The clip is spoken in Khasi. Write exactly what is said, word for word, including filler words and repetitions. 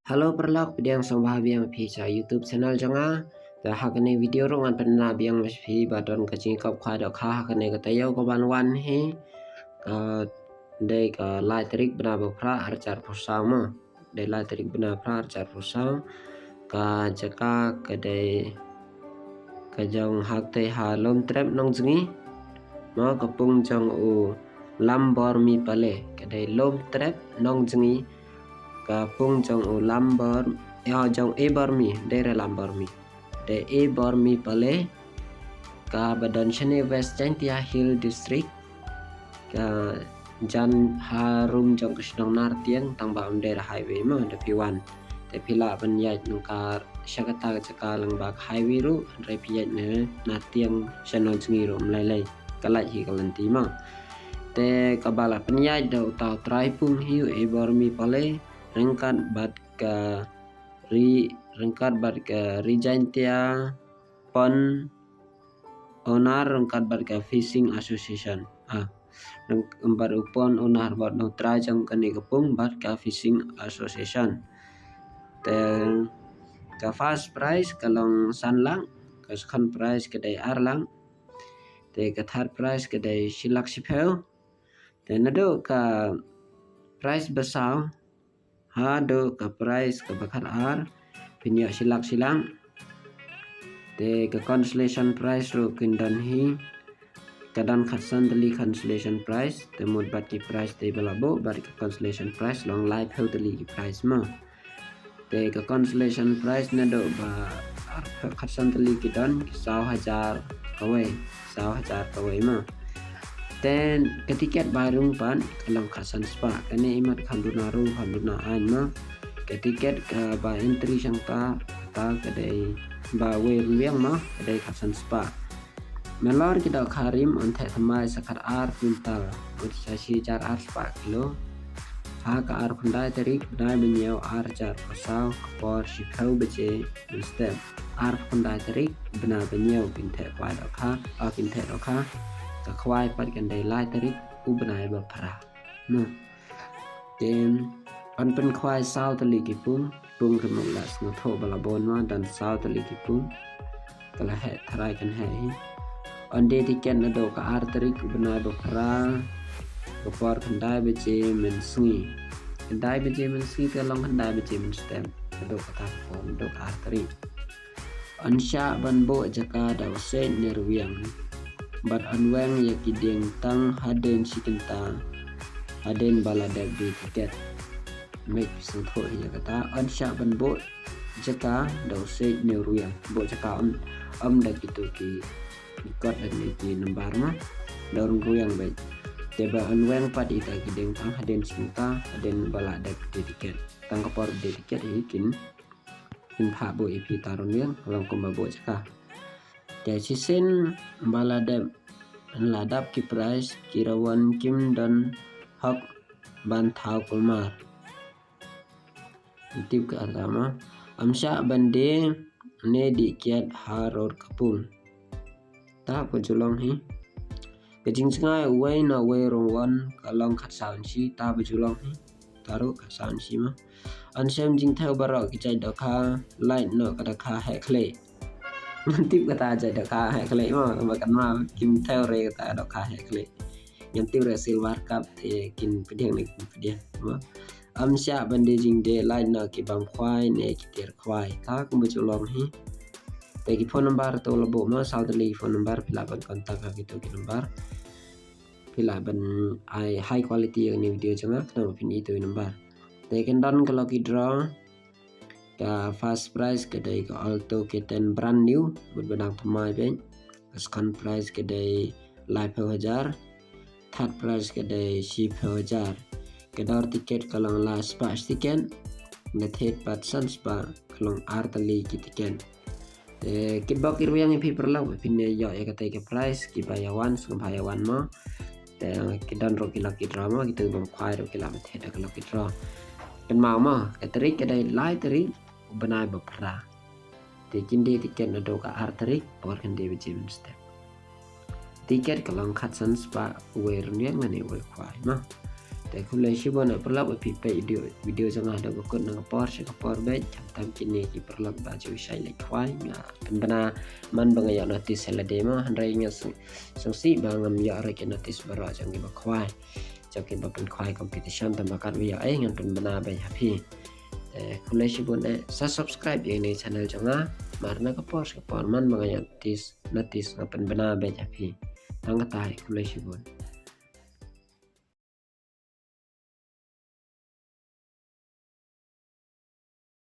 Hello paralok, pdiang sngewbha biang phi sha YouTube channel jong nga. Te ha kane video ruh ngan pyni biang phi ba don ka jingkop khwai dohkha ha kane ka taïew ka ban wan hi. Ka dei ka lai tarik bnai ba phra arhajar arphew saw mo. Dei lai tarik bnai phra arhajar arphew saw. Ka jaka ka dei ka jong ha kata ha Lum Trep Nongjngi. Mo ka pung jong u Lam Bormi Pale, ka dei Lum Trep Nongjngi. Ka pung jong u Lam Bor, ïa jong A Bormi, dei re Lam Bormi. Dei A Bormi Pale, ka ba don shane West Jaintia Hill District. Ka jan harum jong ka shnong Nartiang tang ba ym dei da highway mo da phi wan. Te phi lah ban ïaid nangkar sha kata ka jaka lang ba ka highway ruh, hynrei phi ïaid na Nartiang sha Nongjngi ruh ym lei lei. Ka lait hi ka lynti mo. Te ka ba lah pynïaid da uta u trai pung hi u A Bormi Pale, ryngkat bad ka ri, ryngkat bad ka Ri Jaintia Pond Owner ryngkat bad ka Fishing Association. Ah, ryng-, bad u pond owner bad u trai jong kane ka pung bad ka Fishing Association. Te ka first prize ka long san lak, ka second prize ka dei ar lak. Te ka third prize ka dei shi lak shiphew. Te naduh ka prize ba saw haduh ka prize ka ba khat ar, phin ïoh shi lak shi lak. Te ka consolation prize ruh kin don hi, ka don khatsan tylli consolation prize, te mut bad ki prize te ba la buh, bad ka consolation prize long laiphew tylli ki prize mo. Te ka consolation prize naduh ba arphew, khatsan tylli ki don, ki saw hajar kawei, saw hajar kawei mo. Te ka tiket bai rung pat ka long khatsan spah. Kane imat kham duna rung, kham duna aiñ mo. Ka tiket ka ba entry shang ta, ta ka dei ba wei rung biang mo, ka dei khatsan spah. Nalor ki dohkha rim yn theh thymmai sa khatar quintal, mut sa shi hajar ar spah kilo. Ha ka arphew khyndai tarik bnai ba hynñiew arhajar arphew saw, ka por shiphew baje mynstep. Arphew khyndai tarik bnai ba hynñiew kin theh khwai dohkha, ah, kin theh dohkha. Ka khwai pat kan dei lai tarik u bnai ba phra. Mo. Te yn pynkhwai saw tylli ki pung, pung ka mut la sngewthuh ba la bun mo, don saw tylli ki pung. Ka la heh tharai kan heh hi. Yn die tiket naduh ka ar tarik u bnai ba phra, ka por khyndai baje mynsngi. Khyndai baje mynsngi te long khyndai baje mynstep. Naduh kata ka por, naduh ka ar tarik. Yn shah ban buh jaka da u siej ne rwiang. Bad yn weng ïa ki dieng tang hadien shi kynta hadien ba la dep die tiket. Mut phi sngewthuh ïa kata, yn shah ban buh jaka da u siej ne rwiang. Buh jaka ym, ym da kito ki kot da kito ki nambar mo. Da u rwiang beit. Te ba yn weng pat ïa kita ki dieng tang hadien shi kynta hadien ba la dep die tiket. Tang ka por die tiket hi kin kin phah buh ïa phi ta rwiang, long kumba buh jaka. Te shisien ba la dep, la dap ki prize, ki rawon kim don hok ban thaw kulmar. Tip kata mo. Ym shah ban die ne dih kiad ha rud ka pung. Ta ka ju long hi. Ka jingjngai uwei na uwei u rawon ka long khatsaw inshi, ta ba ju long hi. Ta ruh khatsaw inshi mo. Yn shem jingthew baroh ki jait dohkha, lait noh ka dohkha heh khlieh. Ngam tip kata jait dohkha heh khlieh mo, ba kan ma kim thew re kata dohkha heh khlieh. Ngam tip re silver cup te kin pdiang ne kin pdiang mo. Ym shah ban die jingdie, lait noh ki bam khwai ne ki tiar khwai. Ta kumba ju long hi. Te ki phone number to la buh mo, saw tylli ki phone number, phi lah ban contact ha kito ki number. Phi lah ban ai high quality ïa kane video jong nga, khnang ba phin ïohi ïa ki number. Te kan don ka lucky draw. Ka first prize ka dei ka Alto K ten brand new, mut ba dang thymmai beit. Ka second prize ka dei laiphew hajar. Third prize ka dei shiphew hajar. Ka dor tiket ka long lai spah shi tiket. Ka thied pat san spah, ka long ar tylli ki tiket. Te kitbok ki rwiang ïa phi paralok ba phin ïoh ïa katei ka prize, kiba ïa wan sngewbha ïa wan mo. Te ki don ruh ki lucky draw mo, kito ki bam khwai ruh ki lah ban thied da ka lucky draw. Kynmaw mo, ka tarik ka dei lai tarik u bnai ba phra. Te kin die tiket naduh ka ar tarik, por khyndai baje mynstep. Tiket ka long khatsan spah uwei rynïeng lane uwei khwai mo. Te khublei shibun eh paralok ba phi peit video, video jong nga haduh ba kut, na ka por sha ka por beit, khamtam kine ki paralok ba ju shait leit khwai, nga pynbna man ba nga ïoh notice ha lade mo, hynrei nga sngewsih ba ngam ïoh ruh ki notice baroh jong ki ba khwai, jong ki ba pynkhwai competition, tang ba katba ïoh ei ngan pynbna beit ha phi. Te khublei shibun eh, sa subscribe ïa kane ka channel jong nga, namar na ka por sha ka por man ba nga ïoh notice, notice nga pynbna beit ha phi. Tang kata hi, khublei shibun.